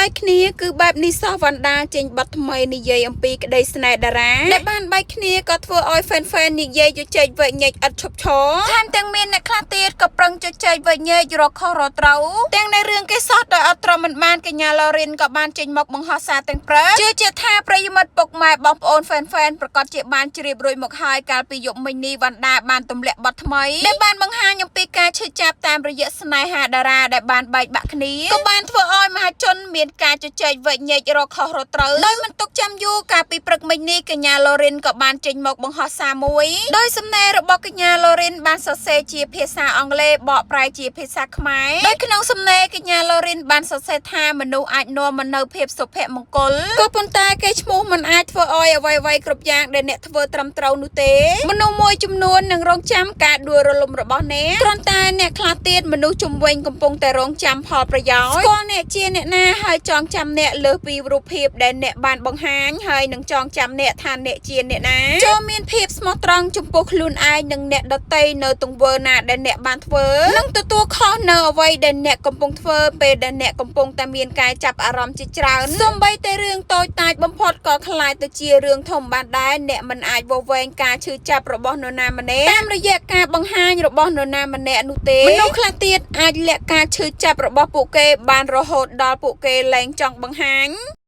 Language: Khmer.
បែកគ្នាគឺបែបនេះសោះវណ្ណដាចេញបទថ្មីនិយាយអំពីក្តីស្នេហ៍តារាដែលបានបែកគ្នាក៏ធ្វើឲ្យ fan fan និយាយជជែកវែកញែកឥតឈប់ឈរថែមទាំងមានអ្នកខ្លះទៀតក៏ប្រឹងជជែកវែកញែករកខុសរកត្រូវទាំងในរឿងគេសោះដោយអត់ទ្រាំមិនបានកញ្ញាឡូរិនក៏បានចេញមកបង្ហោះសារទាំងព្រឹកជឿជាក់ថាប្រិយមិត្តពុកម៉ែបងប្អូន fan fan ប្រកាសជាបានជ្រាបរួចមកហើយកាលពីយប់មិញនេះវណ្ណដាបានទម្លាក់បទថ្មីដែលបានបង្ហាញអំពីការឈឺចាប់តាមរយៈស្នេហាតារាដែលបានបែកបាក់គ្នាក៏បានធ្វើឲ្យមហាជនមានការជជែកវែកញែករកខុសរកត្រូវដោយមិនទុកចាំយូរកាលពីព្រឹកមិញនេះកញ្ញាឡូរិនក៏បានចេញមកបង្ហោះសារមួយដោយសំណេររបស់កញ្ញាឡូរិនបានសរសេរជាភាសាអង់គ្លេសបកប្រែជាភាសាខ្មែរដោយក្នុងសំណេរកញ្ញាឡូរិនបានសរសេរថាមនុស្សអាចនាំមកនូវភាពសុភមង្គលក៏ប៉ុន្តែគេឈ្មោះមិនអាចធ្វើឲ្យអ្វីៗគ្រប់យ៉ាងដែលអ្នកធ្វើត្រឹមត្រូវនោះទេមនុស្សមួយចំនួននឹងរងចាំការដួលរលំរបស់អ្នកគ្រាន់តែអ្នកខ្លះទៀតមនុស្សជំវិញកំពុងតែរងចាំផលប្រយោជន៍ស្គាល់អ្នកជាអ្នកណាហើយចងចាំអ្នកលើសពីរូបភាពដែលអ្នកបានបង្ហាញហើយនឹងចងចាំអ្នកថាអ្នកជាអ្នកណាចូលមានភាពស្មោះត្រង់ចំពោះខ្លួនឯងនិងអ្នកដទៃនៅទង្វើណាដែលអ្នកបានធ្វើនិងទទួលខុសនៅអ្វីដែលអ្នកកំពុងធ្វើពេលដែលអ្នកកំពុងតែមានការចាប់អារម្មណ៍ជាច្រើនសូម្បីតែរឿងតូចតាចបំផុតក៏ក្លាយទៅជារឿងធំបានដែរអ្នកមិនអាចវាស់វែងការឈឺចាប់របស់នរណាម្នាក់តាមរយៈការបង្ហាញរបស់នរណាម្នាក់នោះទេមនុស្សខ្លះទៀតអាចលាក់ការឈឺចាប់របស់ពួកគេបានរហូតដល់ពួកគេលែងចង់បង្ហាញ។